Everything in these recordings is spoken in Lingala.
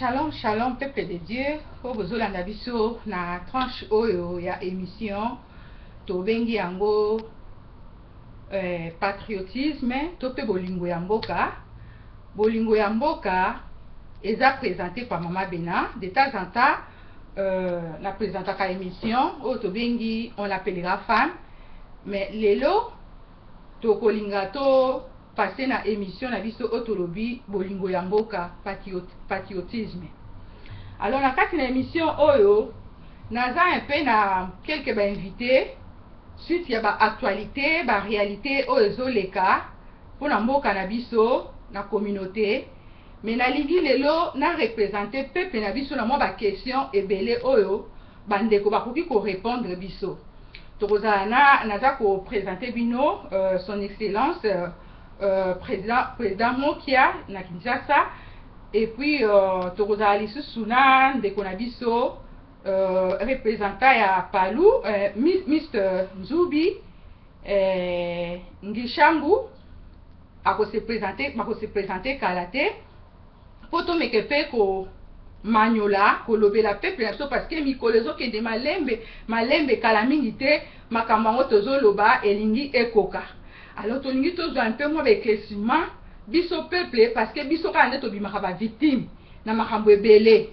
Shalom, shalom, peuple de Dieu. Oyo bozolanda biso na tranche oyo ya émission tobengi yango patriotisme to mpe bolingo ya mboka. Bolingo ya mboka eza présenté par Mama Bena. De temps en temps, na présentaka émission oyo tobengi On l'appellera femme. Mais lelo tokolinga to passer na émission na biso oyo tolobi bolingo ya mboka, patriotisme. Alors, na kati na émission oyo, naza un peu na quelques bainvité suite ya baactualité, baréalité oyo ezoleka mpona mboka na biso na communauté. Mais nalingi lelo na représente peuple na biso na mwa baquestion ebele oyo bandeko bakoki korépondre biso. Tokozala na, naza koprésente bino son excellence président Mokia na Kinshasa, et puis tokozala lisusu na ndeko na biso représentant ya Palu, Mr Nzubi Ngishangu, akose présenter, bakose présenter kala te, mpo tomeke mpe komanyola, kolobela peuple na biso, parce que mikolo ezokende malembe malembe, kala mingi te makambo yango tozoloba elingi ekoka. Alors, tolingi tozwa mpe mwa baéclaircissement, biso peuple, parce que biso kaka nde tobimaka bavictime na makambo ebele.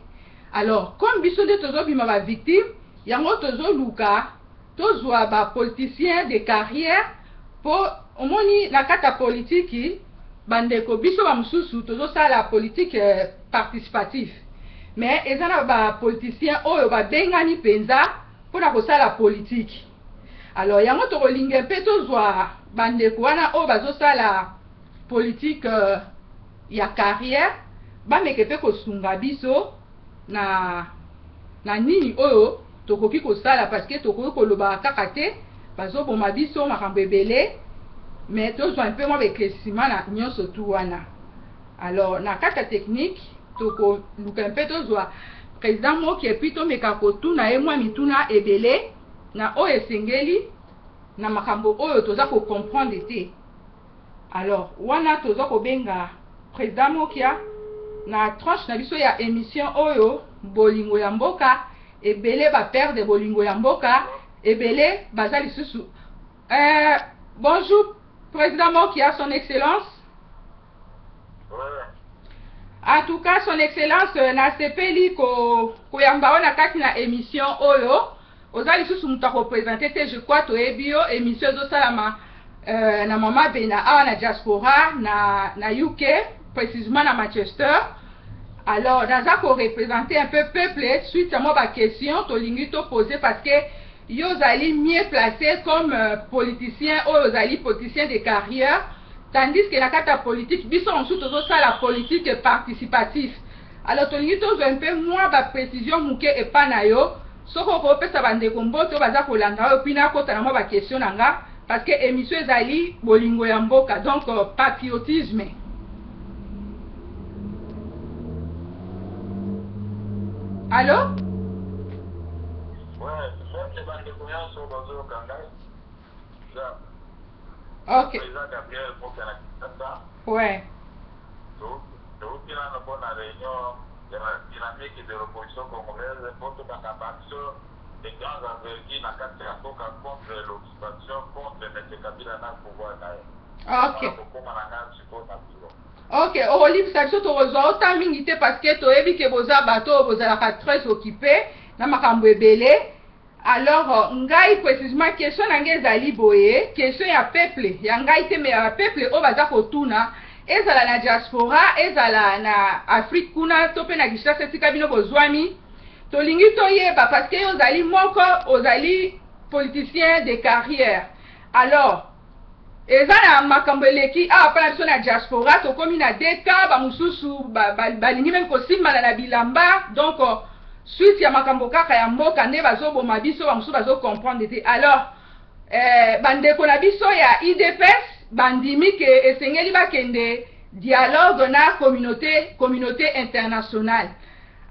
Alors, comme biso nde tozobima bavictime, yango tozoluka tozwa bapoliticien de carrière, mpo omoni na kati ya politiki, bandeko, biso bamosusu tozosala politique participatif, mais eza na bapoliticien oyo babengani mpenza mpona kosala politike. Alors, yango tokolinga mpe tozwa bandeko wana oyo bazosala politique ya carrière, bameke mpe kosunga biso na nini oyo tokoki kosala, parce que tokoki koloba kaka te bazoboma biso, makambo ebele, mais tozwa mpe mwa baéclaircissement na nyonso tu wana. Alors, na kati ya technique, tokoluka mpe tozwa président Moki, et puis tomeka kotuna ye mwa mituna ebele na oyo esengeli na makambo oyo toza kocomprendre te. Alors, wana toza kobenga président Mokia na tranche na biso ya émission oyo bolingo ya mboka. Ebele baperdre bolingo ya mboka, ebele baza lisusu. Bonjour président Mokia, son excellence. Ouais. En tout cas, son excellence, nasepeli koyamba oyo na kati na émission oyo. Oza lisusu moto akoprésente te, je crois toyebi yo. Émission ezosalama na Mama Bena awa na diaspora na UK, précisément na Manchester. Alors, naza koreprésente un peu peuple suite ya mwa baquestion tolingi topose, parce que yo ozali mieux placé comme politicien oyo ozali politicien de carrière, tandis que na kati ya politique, biso mosusu tozosala politique participatif. Alors, tolingi tozwa mpe mwa baprécision moke epa na yo. Soki okopesa bandeko mbote oyo baza kolanda oyo, mpina akota na mwa baquestion na nga, parce que émission ezali bolingo ya mboka, donc patriotisme. Allo? Ouais, mbote bandeko nyonso bazoyoka ngai. Ok. Président Gabriel Mokia na Kinshasa. Touti nano mpona réunion ya dynamique de l'opposition congolaise mpo tobanda baaction de grande envergure na kati ya mboka contre l'occupation, contre M. Kabila na pouvoir na ye. Kokóma na ngai sikoyo na bureau. Ok, okolibisa biso, tokozwa ota mingi te, parce que toyebi ke boza bato oyo bozalaka très occupé na makambo ebele. Alors, ngai précisément, question na ngai ezali boye, question ya peuple, ya ngai te, mais ya peuple oyo baza kotuna, ezala na diaspora, ezala na Afrique kuna to mpe na Kinshasa esika bino bozwami. Tolingi toyeba, parce que yo ozali moko ozali politicien de carrière. Alors, eza na makambo eleki awa mpa na biso na diaspora, tokómi na deka, bamosusu balingi même kosimbana na bilamba, donc suite ya makambo kaka ya mboka nde bazoboma biso, bamosusu bazocomprendre te. Alors, bandeko na biso ya UDPS bandimi ke esengeli bakende dialogue na communauté internationale.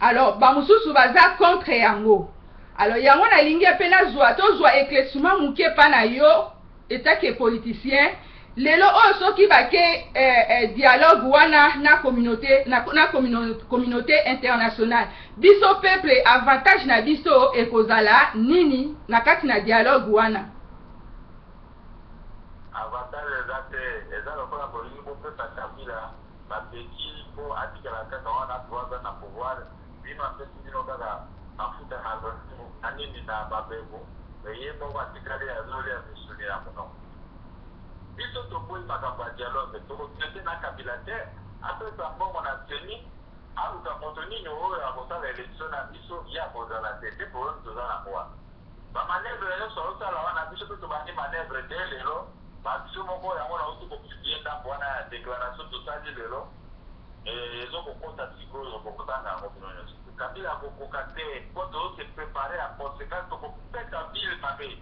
Alors, bamosusu baza contre yango. Alors, yango nalingi mpe nazwa, tozwa éclaircissement moke epa na yo etake politicien. Lelo oyo soki bake dialogue wana na communauté, na communauté internationale, biso peuple, avantage na biso ekozala nini na kati na dialogue wana? Avantage eza te. Eza lokola bolingi bopesa Kabila babeki mpo atikala kaka wana 3 ans na pouvoir. Bino apesi bino kaka mafuta na nini na babebo, me ye moko atikali azolia misuni ya monoko. Biso toboyi makambo ya dialogue. Tokotraiter na Kabila te. Apesa mbongo na CENI, aluka moto nini oyo akosala élection na biso. Ye akozala te te. Problème toza nango wana, bamanœuvre nyonso azosala wana, biso mpe tobandi manœuvre te. Lelo babiso moko yango nauti kopublier ndambo wana ya déclaration tosali lelo, ezokokota sikoyo, bokotanga yango bino nyonso. Kabila akokoka te mpo tozose préparer ya conséquence. Tokopeta ville mabe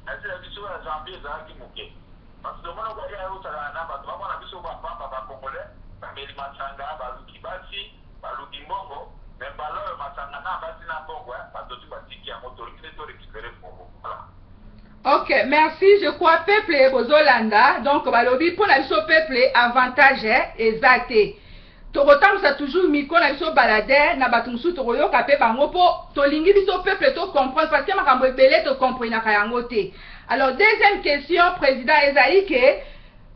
na ntina biso ya janvier ezalaki moke, parce que tomona koya osakana na bato bamona biso bapamba. Bacongolais bameli masanga, baluki basi, baluki mbongo, me mbala oyo masanga na basi na mbongo, bato tu batiki yango. Tolingi nde torécupérer Congo, voilà. Ok, merci. Je crois peuple bozolanda. Donc balobi mpo na biso peuple, avantage eza te. Tokotambwisa toujours micro na biso balade na bato mosusu, tokoyoka mpe bango mpo tolingi biso peuple tocomprendre, parce que makambo ebele tocomprenaka yango te. Alors, deuxième question, président, ezali ke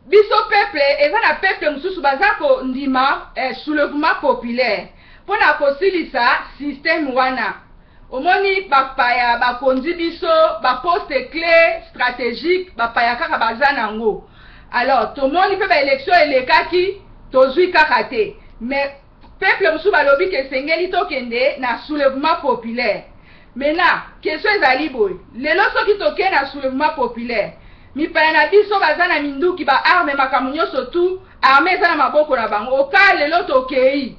biso peuple, eza na peuple mosusu baza kondima soulèvement populaire mpona kosilisa système wana. Omoni bapaya bakonzi biso, baposte clé stratégique bapaya kaka baza nango. Alors tomoni mpe baélection elekaki, tozwi kaka te. Mais peuple mosusu balobi ke esengeli tokende na soulèvement populaire. Maintenant, question ezali boye: lelo soki tokende na soulèvement populaire, mipaya na biso baza na minduki, baarmes, makambo nyonso tu, arme eza na maboko na bango. Oka lelo tokei,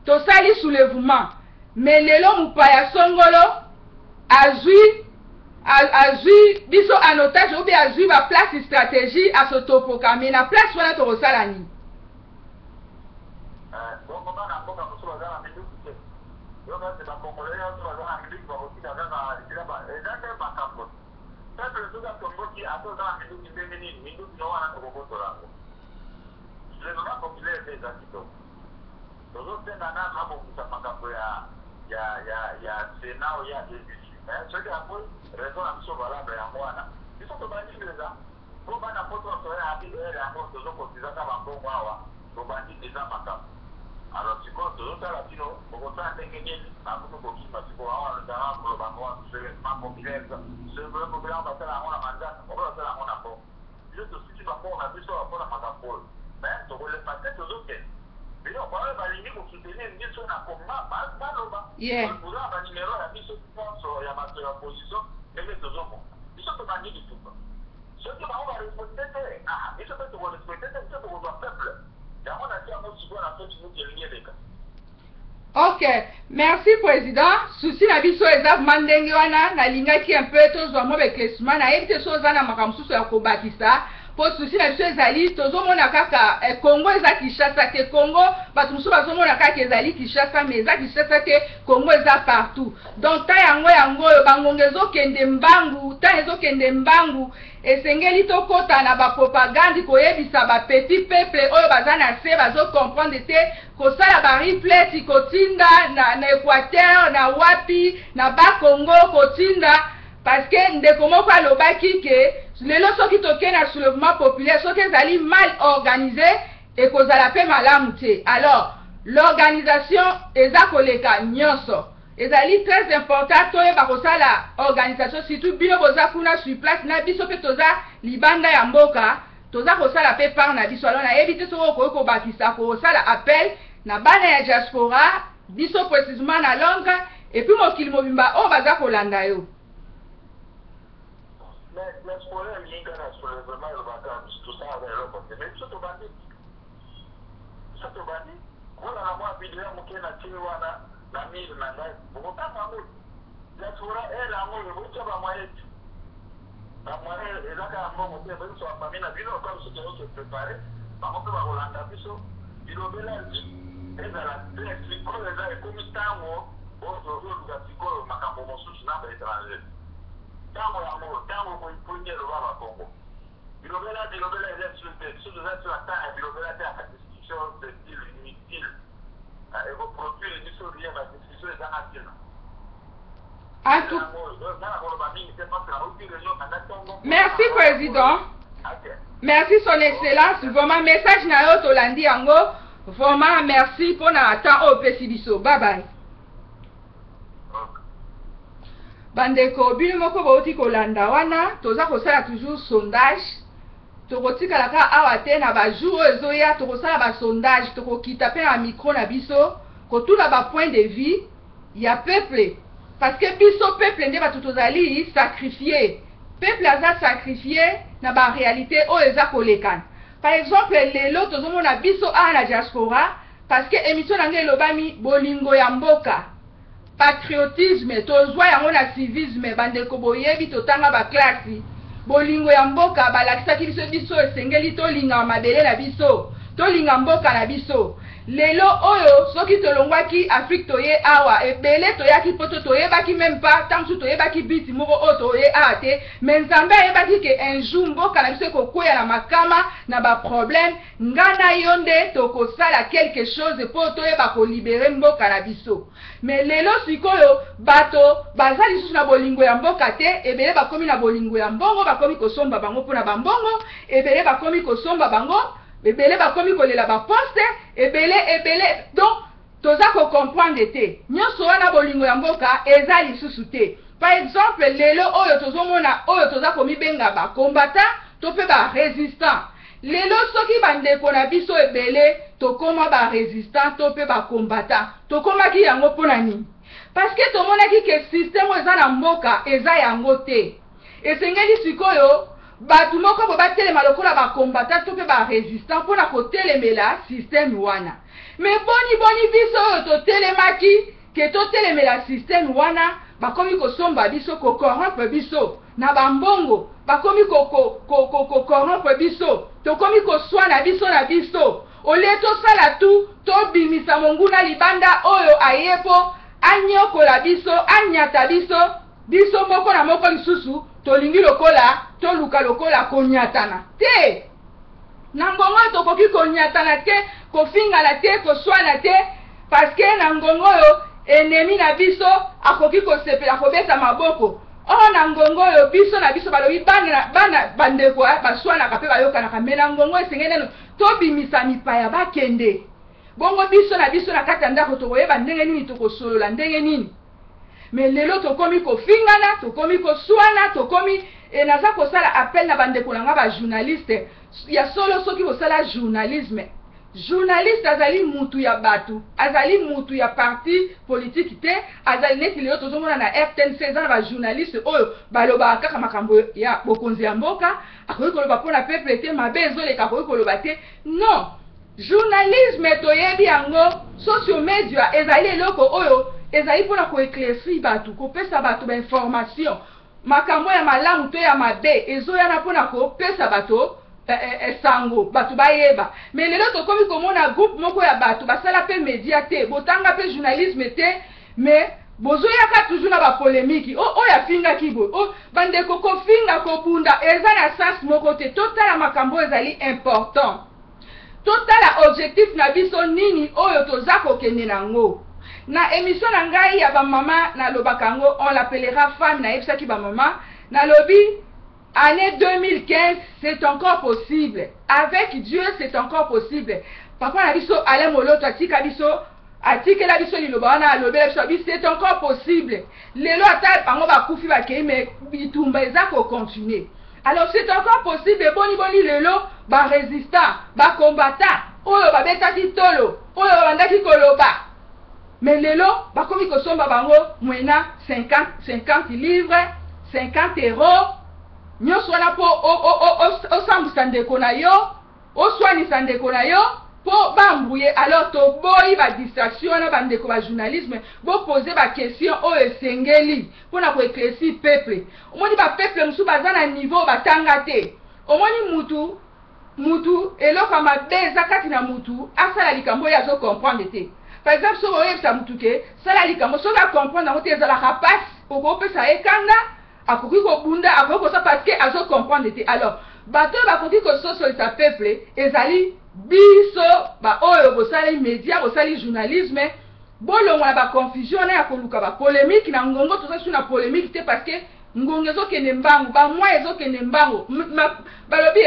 tosali soulèvement, mais lelo mopaya songolo azwi biso en otage ou bien azwi baplace stratégie, asotopoka. Me na place wana tokosala nini? Bongo bana mboka mosusu baza na minduki te. Yo kasi bacongolais nyonso baza na minduki, bakotika kaka eza nde makambo. Peuple soki atomboki, ata oza na minduki ndenge nini, minduki no wana tokobotola yango. Soulèvement populaire nde eza kitoko. Tozosenga nano abongisa makambo ya Sénat oyo ya début. Mais soki yango raison na biso valable yango wana, biso tobandi déjà po bana poto toya abi ere yango tozokotizaka bambongo awa, tobandi déjà makambo. Alors sikoyo tozotala bino bokosala ndenge nini. Bakomi kokima sikoyo awa, lozala koloba ngo soulèvement populaire. Soulèvement populaire basala yango na manzaka, boko basala yango na mbongo. Biso tosiki bambongo na biso mpona makambo oyo, mais tokolemba te, tozokende. Bino baoyo balingi kosoutenir biso na combat, baloba. Oza na banimero ya biso nyonso ya bato ya opposition. Ndenge tozomona, biso tobandi bitumba. Soki bango barespecte te, biso mpe tokorespecte te. Biso tokozwa peuple yango na ti yango sikoyo na Facebook elingi eleka. Ok, merci président. Souci na biso eza vraiment ndenge wana. Nalingaki un peu tozwa mwa baéclaircissement. Nayebi te so oza na makambo mosusu ya kobakisa, mpo souci na biso ezali tozomona kaka Congo eza Kinshasa te. Congo, bato mosusu bazomona kaka ezali Kinshasa, mais eza Kinshasa te. Congo eza partout. Donc ta yango oyo bangonga ezokende mbangu, ta ezokende mbangu. Esengeli tokɔta na bapropagande koyebisa bapetit peuple oyo baza na se, bazocomprendre te, kosala bareplete, kotinda na Équateur, na wapi, na Bakongo, kotinda, parce que ndeko moko alobaki ke lelo soki tokei na soulèvement populaire, soki ezali mal organisé, ekozala mpe malamu te. Alors l'organisation eza koleka nyonso, ezali très important toyeba kosala organisation, surtout bino boza kuna sur place na biso mpe toza libanda ya mboka, toza kosala mpe part na biso. Alors nayebi te soki okoki kobakisa kosala appel na bana ya diaspora, biso précisément na Londres, et puis mokili mobimba oyo baza kolanda yo. Mais diaspora elingi kaka soulèvement, elobaka tosalaka eloko te. Mais biso tobandi, biso tobandi kolala mwa video ya moke na tie wana na mire na ngai, bokotanga yango. Diaspora ere yango oyo botya bamoyen ti bamoyen eza kaka mbongo te. Boyebiso bafamille na bino oka biso tozo se préparer, bango mpe bakolanda biso. Bilobela ezala te. Sikoyo eza ekomi ntango oyo tozoluka sikoyo makambo mosusu na baétranger. Ntango yango, ntango koipungi eloba bakongo bilobela. Ya bilobela eza sûr te. Biso toza sur ata ya bilobela te, ya badiscussion de style inutile, ekoproduire biso rien. Badiscussion ezanga ntina. En tout nga na koloba mingi te parce que nauti réunion banda ntongo. Merci, président. Ok. Merci, son excellence. Vraiment, message na yo tolandi yango. Vraiment merci mpona temps oyo opesi biso. Bye bye. Ok. Bandeko, bino moko bauti kolanda wana. Toza kosala toujours sondage. Tokotikala kaka awa te. Na bajour oyo ezoya, tokosala basondage, tokokita mpe na micro na biso kotuna bapoint de vue ya peuple, parce que biso peuple nde bato tozali sacrifié. Peuple aza sacrifié na baréalité oyo eza kolekana. Par exemple, lelo tozomona biso awa na diaspora, parce que émission na ngai elobami bolingo ya mboka, patriotisme, tozwa yango na civisme. Bandeko, boyebi, totanga baklasi. Bolingo ya mboka, balakisaki biso, biso esengeli tolinga mabele na biso, tolinga mboka na biso. Lelo oyo, soki tolongwaki Afrique, toye awa, ebele toyaki poto, toyebaki même pas ntango mosusu toyebaki biti moko oyo toye awa te. Mais Nzambe ayebaki ke un jour mboka na biso ekokweya na makama, na baproblème. Nga na yo nde tokosala quelque chose mpo toyeba kolibérer mboka na biso. Mais lelo sikoyo, bato baza lisusu na bolingo ya mboka te. Ebele bakomi na bolingo ya mbongo, bakomi kosomba bango mpona bambongo. Ebele bakomi kosomba bango, ebele bakomi kolela baposte, ebele ebele. Donc toza kocomprendre te nyonso wana. Bolingo ya mboka eza lisusu te. Par exemple, lelo oyo tozomona oyo toza komibenga bacombattant to mpe barésistant. Lelo soki bandeko na biso ebele tokóma barésistant to mpe bacombattant, tokomaki yango mpo na nini? Parce que tomonaki ke système oyo eza na mboka eza yango te. Esengeli sikoyo bato moko bo batelema lokola bacombattant to mpe barésistant mpona kotelemela système wana. Mais boni boni biso oyo totelemaki ke totelemela système wana, bakomi kosomba biso, kocorrompre biso na bambongo, bakomi kocorrompre biso, tokomi koswana biso na biso, au lieu tosala tu tobimisa monguna libanda oyo aye mpo anyokola biso, anyata biso. Biso moko na moko lisusu tolingi lokola toluka lokola konyatana te. Na ngongo oyo tokoki konyatana te, kofingana te, koswana te, parce que na ngongo oyo ennemi na biso akoki kosepela, kobeta maboko. Oyo na ngongo oyo biso na biso, balobi bana, bana bandeko baswanaka mpe bayokanaka. Mais na ngongo esengeli nano tobimisa mipaya bakende. Bongo biso na biso na kati ya ndako tokoyeba ndenge nini tokosolola, ndenge nini. Mais lelo tokomi kofingana, tokomi koswana, tokomi naza kosala appel na bandeko na nga bajournaliste. Ya solo, soki kosala journalisme, journaliste azali mutu ya bato, azali mutu ya parti politique te. Azali neti lelo tozomona na RTNC, eza na bajournaliste oyo balobaka kaka makambo ya bokonzi ya mboka. Akoki koloba mpona peuple te, mabe ezoleka akoki koloba te. Non, journalisme toyebi yango, sociomedia ezali eloko oyo ezali mpona koéclaircir bato, kopesa bato bainformation, makambo ya malamu to ya mabe ezoyana, mpona kopesa bato esango, bato bayeba. Mais lelo tokomi komona groupe moko ya bato basala mpe media te, botanga mpe journalisme te, mais bozoyaka toujours na bapolémique. Oyo afingaki boye. Bandeko, kofinga, kobunda eza na sens moko te. Totala makambo oyo ezali important, totala objectif na biso nini oyo toza kokende nango. Na émission na ngai ya bamama, nalobaka yango, on l'appellera femme. Nayebisaki bamama, nalobi année 2015, c'est encore possible. Avec Dieu, c'est encore possible. Papa na biso Alain Moloto atika biso, atikela biso liloba wana, alobela biso abi c'est encore possible. Lelo ata bango bakufi, bakei, mais bitumba eza kocontinue. Alors c'est encore possible. Eboni boni lelo barésistant, bacombattant oyo babetaki tolo, oyo babandaki koloba, mais lelo bakomi kosomba bango mwena 50, 50 livres, 50 euros, nyonso wana mpo osambwisa ndeko na yo, oswanisa ndeko na yo mpo baembrouiller. Alors toboyi badistraction wana. Bandeko bajournalisme, bopose baquestion oyo esengeli mpona koéclaircir peuple. Omoni bapeuple mosusu baza na niveau batanga te. Omoni mutu, mutu eloko ya mabe eza kati na mutu, asala likambo oyo azocomprendre te. Par exemple, soki oyebisa mutu ke sala likambo, soki acomprendre yango te, ezalaka pasi, okopesa ye kanda, akoki kobunda, akoki kosa, parce que azocomprendre te. Alors Bato oyo bakoki kososolisa peuple ezali biso baoyo bosali media, bosali journalisme. Bolongwa na baconfusion wana ya koluka bapolémique na ngongo. Toza su na polémique te, parce que ngongo ezokende mbangu, bamwa ezokende mbangu. Balobi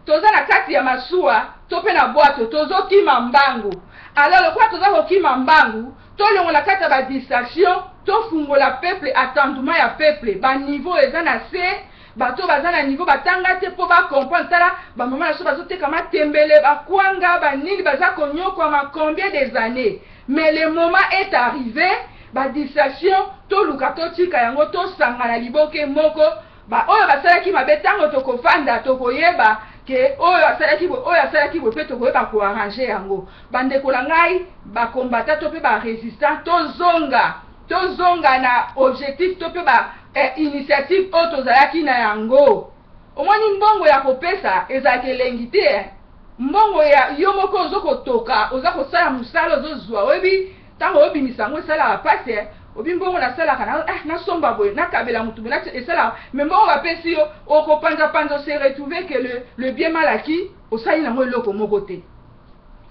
toza na kati ya masuwa to mpe na bwato, tozokima mbangu. Alors lokola toza kokima mbangu, tolongola kati ya badistraction, tofungola peuple, attendement ya peuple. Baniveau eza na se, bato baza na niveau batanga te mpo bacomprendre. Tala bamama na biso bazoteka matembele, bakwanga, banini, baza konyokwama combien des années. Mais le moment est arrivé, badistraction toluka totika yango, tosangana liboke moko. Baoyo basalaki mabe, ntango tokofanda, tokoyeba ke oyo asalaki boye, oyo asalaki boye, mpe tokoyeba koarranger yango. Bandeko na ngai bacombattants to mpe barésistant, tozonga na objectif to mpe ba initiative oyo tozalaki na yango. Omoni, mbongo ya kopesa ezalaka elengi te. Mbongo ya yo moko ozo kotoka, oza kosala mosala, ozozwa, oyebi ntango oyobimisa yango esalaka mpasi. Obi mbongo nasalaka na, nasomba boye, nakabela motu boye, esalaka. Mais mbongo bapesi yo, okopanzapanza, ose retrouve que le bien mal acquis, osali nango eloko moko te.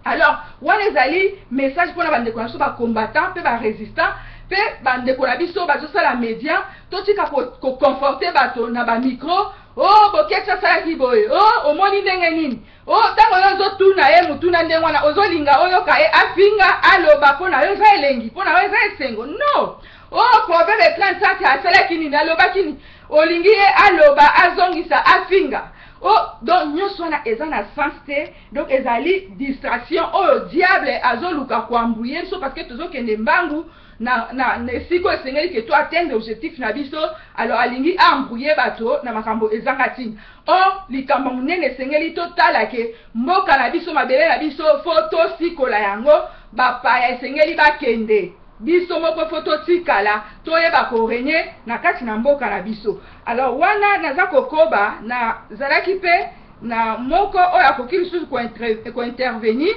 Alors wana ezali message mpona bandeko na biso bacombattant mpe barésistant mpe bandeko na biso bazosala média. Totika koconforter bato na bamicro: "O oh, Boketi asalaki boye, o oh, omoni ndenge nini?" O oh, ntango yo ozotuna ye motuna ndenge wana, ozolinga oyoka ye afinga, aloba. Mpo na yo eza elengi, mpo na yo eza esengo? No. O proverbe 37 asalaki nini, alobaki nini? Olingi ye aloba, azongisa, afinga. O donc nyonso wana eza na sens te. Donc ezali distraction oyo diable azoluka koembrouiller biso, parce que tozokende mbangu na esika oyo esengeli ke to atteindre objectif na biso. Alors alingi aembrouiller bato na makambo ezanga ntina. Or likambo monene esengeli totala ke mboka na biso, mabele na biso, faut tosikola yango. Bapaya esengeli bakende, biso moko faut totikala, toyeba korégner na kati na mboka na biso. Alors wana naza kokoba, nazalaki mpe na moko oyo akoki lisusu kointervenir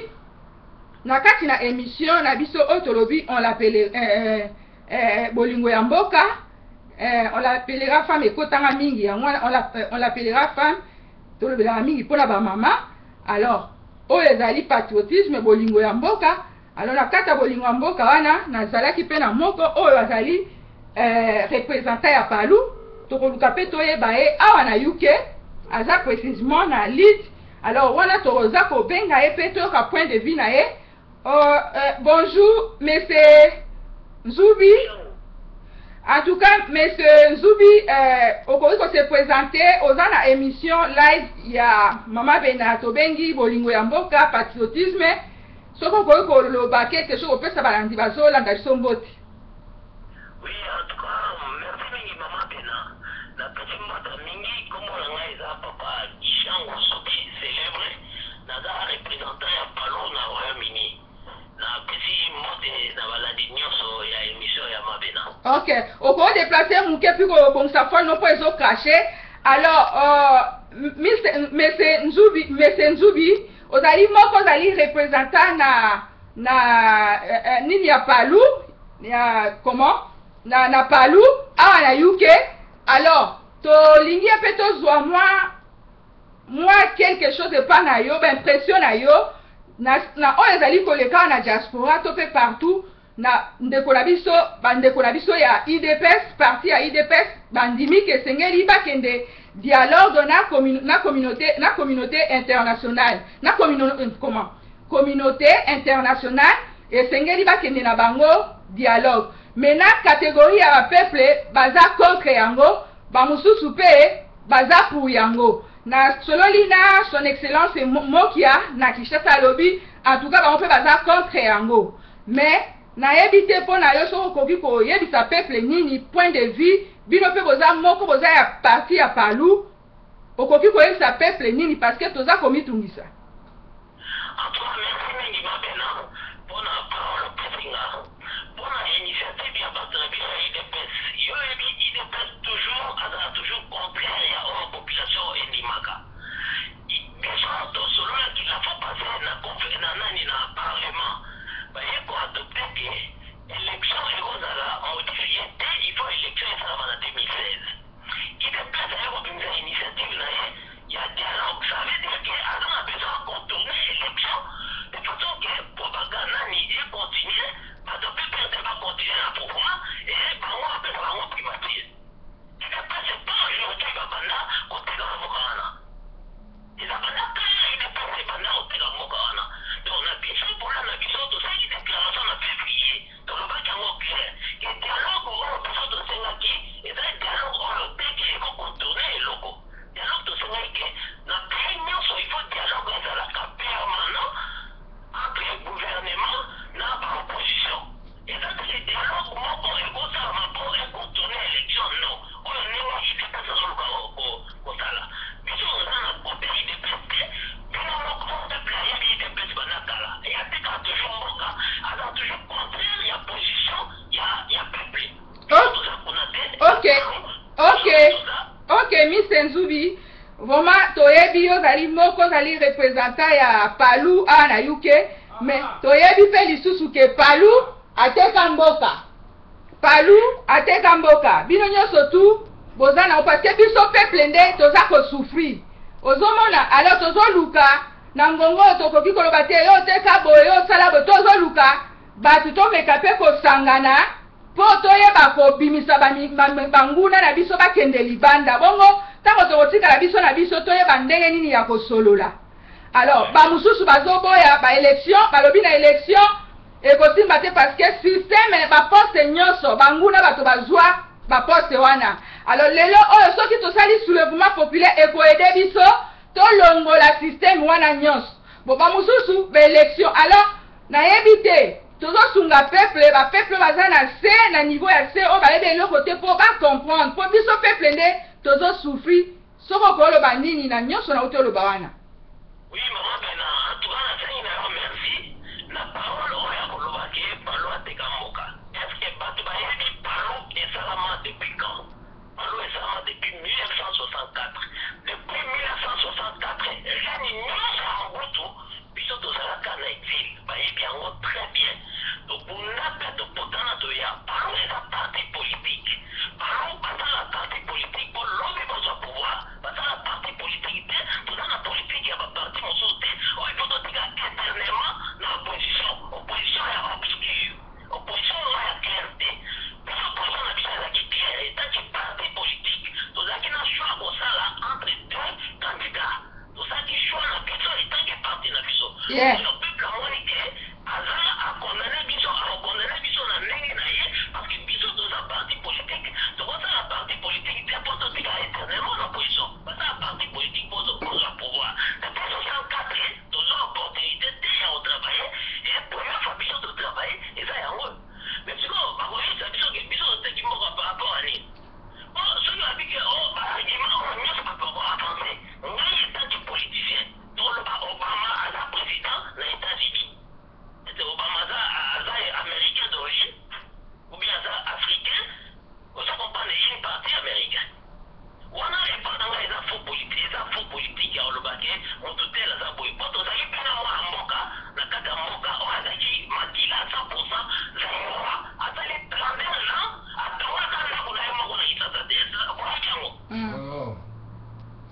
na kati na émission na biso oyo tolobi on l'appelle bolingo ya mboka, on l'appellera femme. Ekotanga mingi yango wana, on l'appellera femme, tolobelaka mingi mpona bamama. Alors oyo ezali patriotisme, bolingo ya mboka. Alors na kati ya bolingo ya mboka wana, nazalaki mpe na moko oyo azali représentant ya PALU. Tokoluka mpe toyeba ye awa na UK, aza précisément na Leeds. Alors wana toza kobenga ye mpe toyoka point de vue na ye. Bonjour monsieur Nzubi. En tout cas, monsieur Nzubi, okoki kose présenter. Oza na émission live ya Mama Bena, tobengi bolingo ya mboka, patriotisme. Soki okoki koloba quelque chose, kopesa balandi bazolanda biso mbote. Oui, en tout cas, merci mingi Mama Bena. Napesi mbote mingi. Kombo na ngai eza papa Ishango Soki célèbre, naza représentant ya PALU na Royaume-Uni. Napesi mbote na balandi nyonso ya émission ya Mabena. Ok, okoki déplacer moke mpi kobongisa phone no mpo ezocracher. Alors monsieur Nzubi, monsieur Nzubi, ozali moko, ozali représentant na nini ya PALU, ya comment, na PALU awa na UK. Alors tolingi ye mpe tozwa mwa quelque chose epa na yo, baimpression na yo na oyo ezali koleka awa na diaspora to mpe partout na ndeko na biso, bandeko na biso ya UDPS, parti ya UDPS bandimi ke esengeli bakende dialogue na communauté internationale, na comment, communauté internationale, esengeli bakende na bango dialogue. Mais na catégorie ya bapeuple baza contre yango, bamosusu mpe baza pour yango. Na sololi na son excellence Mokia na Kinshasa, alobi en tout cas bango mpe baza contre yango. Mais nayebi te mpo na yo soki okoki koyebisa peuple nini, point de vue bino mpe boza moko, boza ya parti ya PALU, okoki koyebisa peuple nini, parce que toza komitungisa. En tout cas, merci mingi Mabena mpona parole opesi nga mpona initiative ya bato na biso ya UDPS. Yo oyebi, UDPS toujours azala toujours contraire ya oyo population endimaka. Biso tosololaki la fois passée na nani, na parlement, baye koadopter ke élection ekozala modifié te, il faut élection esalama na 2016. UDPS aye kobimisa initiative na ye ya dialogue. Vraiment toyebi yo ozali moko ozali représentant ya Palu awa na UK, mais toyebi mpe lisusu ke Palu ateka mboka. Palu ateka mboka. Bino nyonso tu boza na parce que biso peuple nde toza ko souffrir. Ozomona alors tozoluka na ngongo oyo tokoki koloba te yo oteka boye yo osala boye, tozoluka bato tomeka mpe kosangana mpo toyeba kobimisa banguna na biso bakende libanda. Bongo ntango tokotikala biso na biso toyeba ndenge nini ya kosolola. Alors bamosusu bazoboya ba élection, balobi na élection ekosimba te parce que système baposte nyonso banguna bato bazwa baposte wana. Alors lelo oyo soki tosali soulèvement populaire ekoaider biso tolongola système wana nyonso. Bon, bamosusu baélection, alors nayebi te tozosunga peuple, bapeuple baza na se na niveau ya se oyo bayebi eloko te mpo bacomprendre, mpo biso peuple nde tozosouffrir. Soki okoloba nini na nyonso nauti oloba wana? Oui, mama Bena, en tout cas nasengi na yo merci na parole oyo ya koloba ke Palu ateka mboka. Est ce que bato bayebi Palu esalama depuis quand? Palu esalama depuis 1964. Depuis 1964, règne nyonso ya Mobutu, biso tozalaka na exil, bayebi yango très bien. Tobunda mpe topotana toya. Palu eza parti politique. Palu basala parti politique mpo lobi bazwa pouvoir. Basala parti politique te, toza na politique ya baparti mosusu te oyo ifo totika éternellement na opposition, opposition ya obscure, opposition moko ya claire te. Biso opposition na biso ezalaki claire etanke parti politique. Tozalaki na choix kosala entre deux candidats, tosalaki choix na biso etanke parti na biso. Oyo peuple amoni ke aza akondane biso, akokondane biso na ndenge na ye, parce que biso toza parti politique. Tokosala parti politique te mpo totika éternellement na opposition. Basala parti politique mpo kozwa pouvoir. Depuis 64 tozwa opportunité te ya kotravailler, et première fois biso totravaille eza yango. Mais sikoyo bakoyebisa biso ke biso toteki mboka par rapport à nini? Po soki babi ke o baargument oyo nyonso bato bakoavance, ngai etanke politicien toloba Obama aza président na États-Unis, ete Obama aza américain d'origine ou bien aza africain? Ozo comprendre, une partie américain wana epa na ngai eza faux politique, eza faux politique ya koloba ke motu tel aza boye, po tozalaki mpe na mwana mboka na kati ya mboka oyo azalaki makila 100 Zaïrois, asali 31 ans, atongaka ndako na ye moko na Kinshasa te. Okoyaki yango?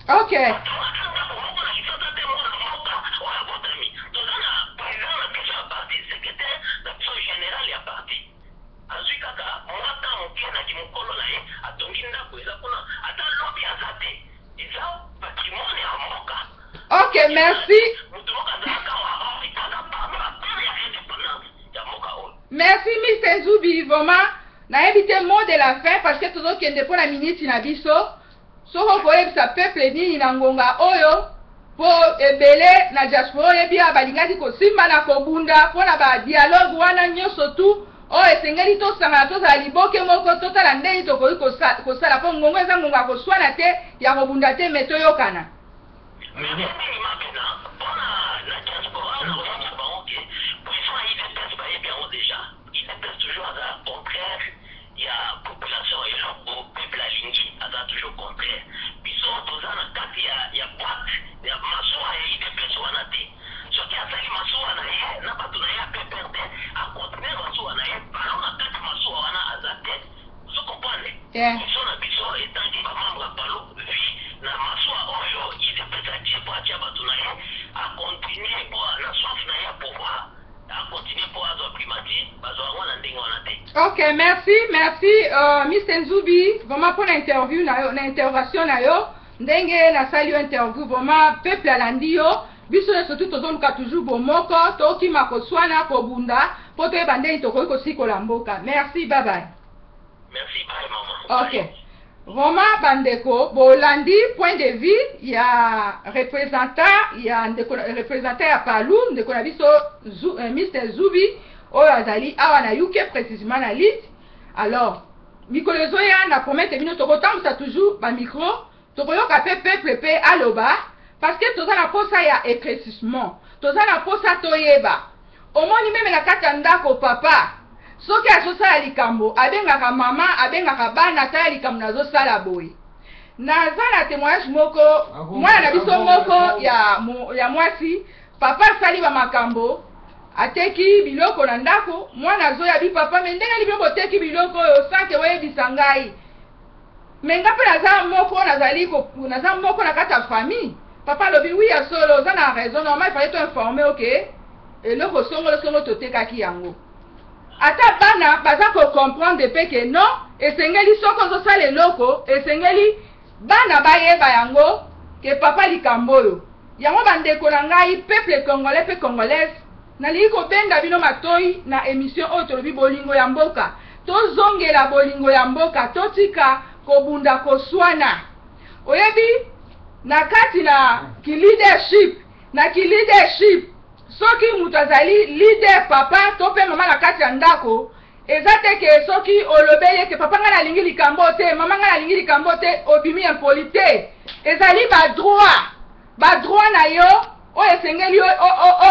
Ok. Atongaka ndako moko na Kinshasa te, mwana mboka oyo abotami. Toza na président na biso ya parti, secrétaire na biso général ya parti, azwi kaka mwaka moke na kimokolo na ye, atongi ndako eza kuna. Ata lobi aza te, eza patrimoine ya mboka. Ok, merci. Moto moko azalaka wa aza parmi bapère ya indépendance ya mboka oyo. Merci Mr Zubi. Vraiment nayebi te mot de la fin, parce que tozokende mpo na miniti na biso. Soki okoyebisa peuple nini na ngonga oyo, mpo ebele na diaspora oyebi awa balingaki kosimba na kobunda mpo na badialogue wana nyonso tu oyo esengeli tosangana, tozala liboke moko, totala ndenge tokoki kosala, mpo ngongo eza ngonga ya koswana te, ya kobunda te, me toyokana. Merci mingi Mabena. Mpona na diaspora, nakoyebisa bango ke position ya UDPS bayebi yango déjà. UDPS toujours aza contraire ya population. Eloko peuple alingi, aza toujours contraire. Biso toza na kati ya boîte ya masuwa ya UDPS wana te. Soki asali masuwa na ye na bato na ye ya PPRD, akontinue masuwa na ye balo na kati masuwa wana aza te. Ozo comprendre? Biso na biso etanke bamembre ya Palu vi na masuwa oyo UDPS atie po atia bato na ye, akontinue po na soif na ye ya pouvoir, akontinue po azwa primature. Bazwa yango na ndenge wana te. Ok, merci, merci Mr Nzubi, vraiment mpona interview na yo, na intervention na yo, ndenge nasali yo interview. Vraiment peuple alandi yo. Biso nyonso tu tozoluka toujours bomoko, tokima koswana, kobunda, mpo toyeba ndenge tokoki kosikola mboka. Merci, bye bye. Merci, bye mama. Ok, vraiment bandeko bolandi point de vue ya représentant ya ndeko, représentant ya Palu, ndeko na biso Mr Zubi oyo azali awa na UK, précisément na Leeds. Alors mikolo ezoya na promete bino tokotambwisa toujours bamicro, tokoyoka mpe peuple mpe aloba, parce que toza na posa ya éclaircissement, toza na posa toyeba. Omoni, même na kati ya ndako, papa soki azosala likambo abengaka mama, abengaka bana, tala likambo nazosala boye. Naza na témoignage moko, mwana na biso moko ya mwasi, papa asali bamakambo, ateki biloko na ndako. Mwana azoya bi: "Papa, mais ndenge nini bino boteki biloko oyo sans que oyebisa ngai? Mais nga mpe naza moko, nazali naza moko na kati ya famille." Papa alobi: "Oui, ya solo, oza na raison. Normal, il fallait toinformer. Ok, eloko songolo songolo totekaki yango." Ata bana baza kocomprendre mpe que non, esengeli soki ozosala eloko, esengeli bana bayeba yango que papa likambo oyo yango. Bandeko na ngai, peuple congolais mpe congolaise, nalingi kobenda bino matoi na émission oyo. Tolobi bolingo ya mboka, tozongela bolingo ya mboka, totika kobunda, koswana. Oyebi, na kati na kileadership, na kileadership, soki moto azali leader, papa to mpe mama na kati ya ndako, eza te que soki olobeli ete "Papa, ngai nalingi likambo te, mama, ngai nalingi likambo te", obimi impoli te. Ezali badroit, badroit na yo oyo esengeli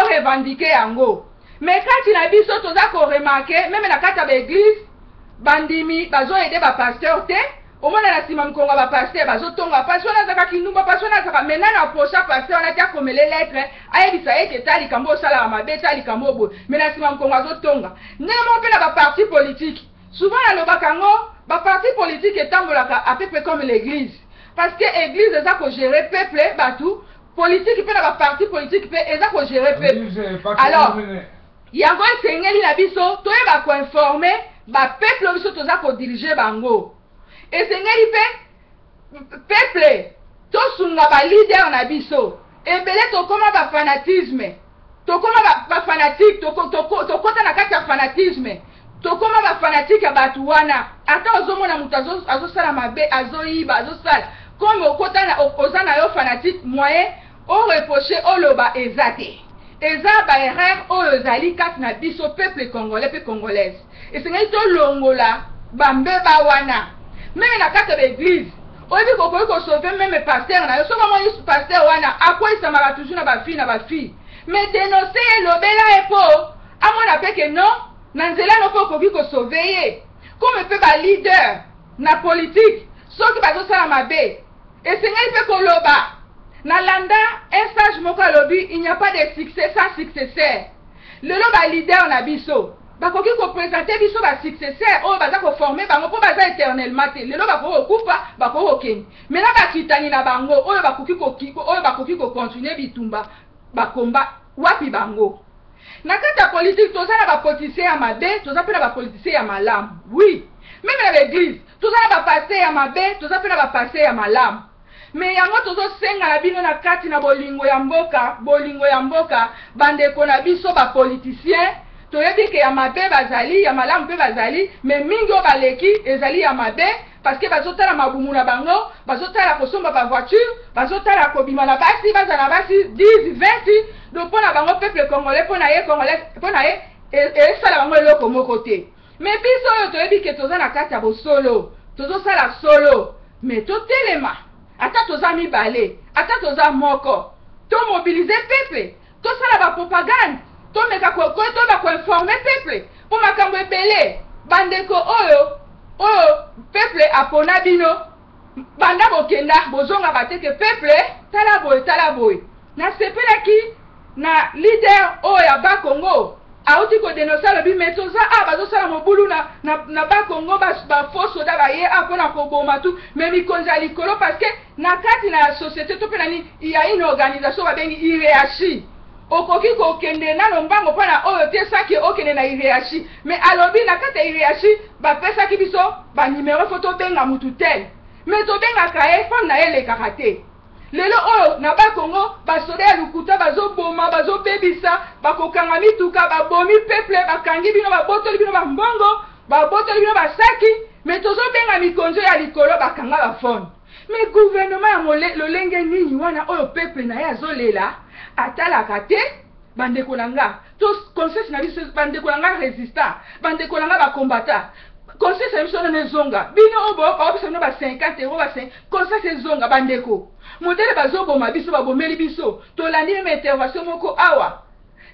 orevendiquer yango. Mais kati na biso toza koremarquer, même na kati ya baéglise, bandimi bazoaider bapasteur te. Omona na nsima mokongo ya bapasteur bazotonga: "Pasi wana azalaka kindumba, pasi wana azalaka." Mais nani aprocha pasteur wana ti akomele lettre, ayebisa ye que ta likambo osalaka mabe, ta likambo boye? Mais na nsima mokongo azotonga. Ndenge moko mpe na baparti politique. Souvent nalobaka yango, baparti politique etambolaka à peu près comme l'église, parce que église eza kogérer peuple, bato politique mpe na baparti politique mpe eza kogérer peuple. Alors yango esengeli na biso toyeba koinformer bapeuple oyo biso toza kodiriger bango. Esengeli mpe peuple tosunga baleader na biso. Ebele tokóma bafanatisme, tokóma bafanatique, tokɔta na kati ya fanatisme, tokóma bafanatique ya bato wana. Ata ozomona moto azosala mabe, azoyiba, azosala comme okota, oza na yo fanatique, moyen oreprocher, oloba eza te. Eza baerreur oyo ezali kati na biso peuple congolais mpe congolaise. Esengeli tolongola bambeba wana. Même na kati ya baéglise, oyebi, kokoki kosauver même pasteur na yo. Soki omoni pasteur wana akweyisamaka toujours na bafille na bafille, mais dénonce ye, lobela ye mpo amona mpe que non, na nzela no mpe okoki kosauver ye. Comme mpe baleader na politike, soki bazosala mabe, esengeli mpe koloba. Nalanda un sage moko alobi: "Il n'y a pas de succès sans successeur." Lelo baleader na biso bakoki koprésenter biso basuccesseur oyo baza koformer bango, mpo baza éternellement te. Lelo bakoki kokufa, bakoki kokende, mais na bakitani na bango oyo bakoki kocontinuer bitumba bakomba wapi bango? Na kati ya politike, toza na bapoliticien ya mabe, toza mpe na bapoliticien ya malamu. Oui, même na baéglise, toza na bapasteur ya mabe, toza mpe na bapasteur ya malamu. Mais yango tozosenga na bino na kati na bolingo ya mboka, bolingo ya mboka, bandeko na biso bapoliticien, toyebi que ya mabe bazali, ya malamu mpe bazali, mais mingi oyo baleki ezali ya mabe, parce que bazotala mabumu na bango, bazotala kosomba bavoiture, bazotala kobima na basi, bazala na basi 10, 20. Donc mpo na bango, peuple congolais, mpo na ye congolais, mpo na ye esala bango eloko moko te. Mais biso oyo toyebi que toza na kati ya bosolo, tozosala solo, mais totelema, ata toza mibale, ata toza moko, tomobiliser peuple, tosala bapropagande, tomeka toyeba koinformer peuple mpo makambo ebele. Bandeko oyo peuple apona bino, banda bokenda, bozongaka te que peuple tala boye, tala boye. Nasepelaki na leader oyo ya Bakongo auti kodénoncer, alobi: "Mais toza a bazosala mobulu na Bakongo, bafaux soda baye a mpona koboma tu." Mais mikonzi ya likolo, parce que na kati na société to mpe na nini, ya une organisation babengi hiérarchie, okoki kokende nano mbango mpo na oyo te saki okende na hiérarchie. Mais alobi na kati ya hiérarchie bapesaki biso banuméro, faut tobenga mutu tel, mais tobengaka ye, phone na ye elekaka te. Lelo oyo na Bakongo, basoda ya lokuta bazoboma, bazobebisa, bakokanga mituka, babomi peuple, bakangi bino, babotoli bino bambongo, babotoli bino basaki. Mais tozobenga mikonzi oyo ya likolo, bakanga baphone. Mais gouvernement ya lolenge nini wana oyo peuple na ye azolela, atalaka te? Bandeko na nga, to conscience na biso, bandeko na nga résistant, bandeko na nga bacombattant, conscience na biso nano ezonga. Bino oyo baopesa bino ba 50 euro, ba conscience ezonga. Bandeko, modèle bazoboma biso, babomeli biso. Tolandi même intervention moko awa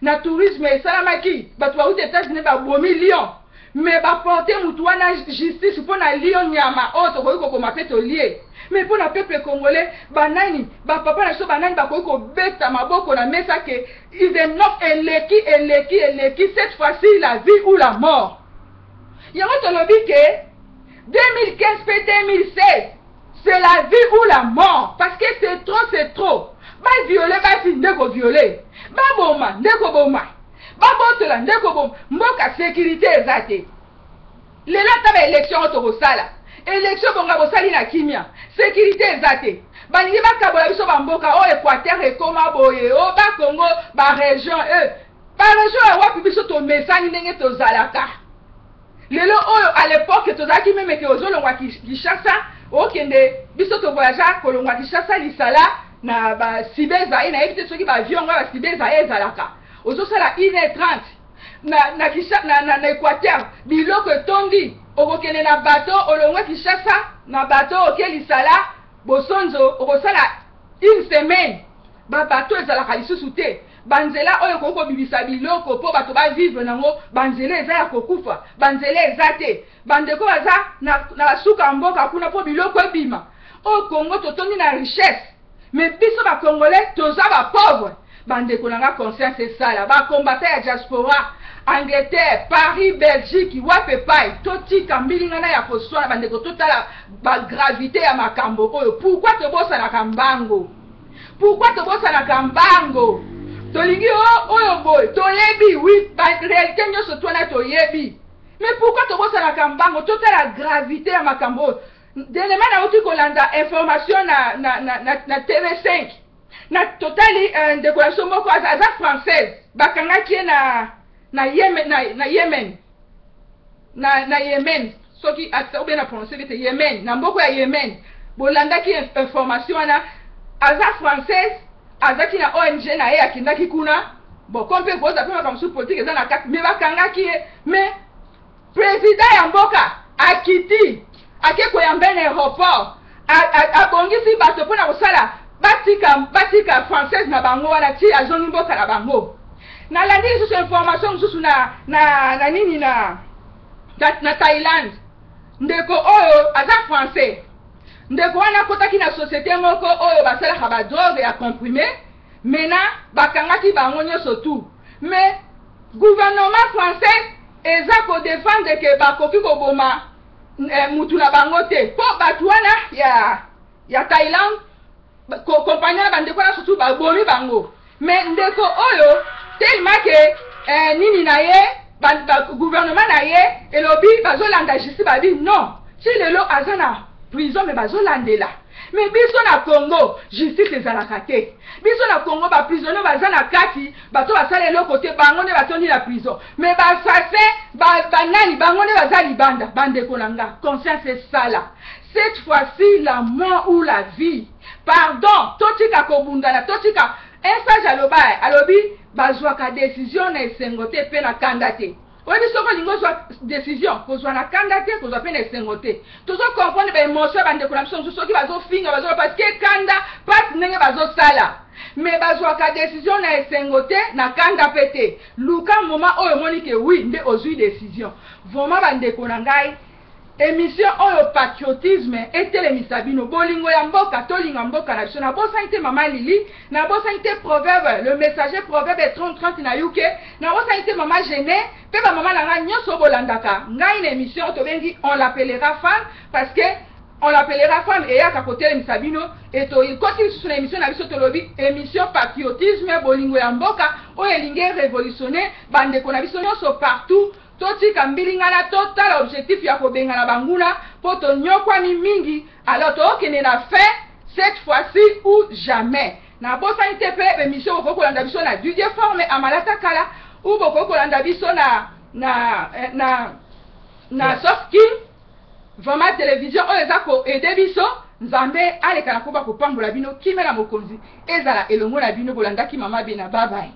na tourisme esalamaki, bato bauti États-Unis, babomi lion. Mais baporte mutu wana justice mpo na lio nyama oyo tokoki koboma mpe tolie. Mais mpo na peuple congolais, banani, bapapa na biso, banani bakoki kobeta maboko na mesa ke is enough, eleki, eleki, eleki, cette fois-ci la vie ou la mort? Yango tolobi ke 2015 mpe 2016, c'est la vie ou la mort, parce que c'est trop, c'est trop. Baviole basi nde koviole, baboma nde koboma, babotola nde koboma mboka. Sécurité eza te. Lelo ata baélection oyo tokosala, élection bonga bosali na kimia, sécurité eza te. Balingi bakabola biso bamboka oyo. Équateur ekoma boye, o Bakongo barégion, e barégion ya wapi? Biso tomesani ndenge tozalaka lelo oyo. À l'époque tozalaki même ke ozolongwa Kinshasa, okende, biso tovoyagea kolongwa Kinshasa Lisala na basibe ezali, nayebi te soki baavion ngo basibe ezali, ezalaka ozosala 1h30 na Équateur. Biloko etondi, okokende na bateau, olongwe Kinshasa na bateau, oke Lisala Bosonzo, okosala une semaine. Babateau ezalaka lisusu te. Banzela oyo ekoki kobimisa biloko mpo bato bavivre nango, banzela eza ya kokufa, banzela eza te. Bandeko baza na basuka mboka kuna mpo biloko ebima. Oyo Congo totondi na richesse, mais biso bacongolais toza bapauvre. Bandeko na nga, conscience esala. Bacombattants ya diaspora, Angleterre, Paris, Belgique, wape epai, totika mbilingana ya koswana. Bandeko, totala bagravité ya makambo oyo. Pourquoi tobosanaka mbango? Pourquoi tobosanaka mbango? Tolingi oyo boye, toyebi, oui, baréalité nyonso to wana toyebi, mais pourquoi tobosanaka mbango? Totala gravité ya makambo oyo. Dernièrement nauti kolanda information na TV5 na totali, ndeko na biso moko aza française, bakangaki ye na Yemen, na Yemen, na Yemen, soki obe na prononce bete Yemen, na mboka ya Yemen. Bolandaki information wana. Aza française, azalaki na ONG na ye, akendaki kuna. Bon, comme mpe koza mpe makambo mosusu politique eza na kati, mais bakangaki ye. Mais président ya mboka akiti, ake koyamba na aéroport, abongisi bato mpona kosala batika française na bango wana ti azongi mboka na bango. Nalandi lisusu information mosusu na nini, na Thaïlande. Ndeko oyo aza français, ndeko wana akotaki na société moko oyo basalaka badrogue ya comprimé. Maintenant bakangaki bango nyonso tout, mais gouvernement français eza kodéfendre ke bakoki koboma mutu na bango te, mpo bato wana ya Thaïlande, kompagnie na bandeko wana surtout babomi bango. Mais ndeko oyo, tellement ke nini na ye, gouvernement na ye elobi bazolanda justice, babi non, ti lelo aza na prison, mais bazolandela. Mais biso na Congo justice ezalaka te. Biso na Congo baprisonnier baza na kati, bato basala eloko te, bango nde batondi na prison, mais baassassin, banani, bango nde baza libanda. Bandeko na nga, conscience esala. Cette fois-ci, la mort ou la vie. Pardon, totika kobundana, totika. Un sage aloba, alobi bazwaka décision na esengo te mpe na kanda te. Oyebi, soki olingi ozwa décision, kozwa na kanda te, kozwa mpe na esengo te. Tozocomprendre baémotion ya bandeko na biso mosusu soki bazofinga, bazola, parce que kanda, mpasi ndenge bazosala. Mais bazwaka décision na esengo te, na kanda mpe te. Luka moment oyo omoni ke oui, nde ozwi décision. Vraiment, bandeko na ngai, émission oyo patriotisme etelemisa bino bolingo ya mboka, tolinga mboka na biso. Nabosani te mama Lili, nabosani te Proverbe le messager, Proverbe 30 30 na UK, nabosani te mama Gene mpe bamama na ngai nyonso oyo bolandaka ngai na émission oyo tobengi On l'appellera femme, parce que On l'appellera femme eyaka kotelemisa bino. E tokoti lisusu na émission na biso, tolobi émission patriotisme, bolingo ya mboka oyo elingi révolutionne bandeko na biso nyonso partout. Totika mbilingana, totala objectif ya kobengana banguna mpo tonyokwami mingi. Alors tookende na fin, cette fois-ci ou jamais. Nabosani te mpe émission, bokoki kolanda biso na Dudie Forme Amalata Kala, ou bokoki kolanda biso na Soft King. Vraiment, télévision oyo eza koaider biso. Nzambe aleka na koba kopambola bino. Kimela mokonzi ezala elongo na bino. Bolandaki mama Bena. Babai.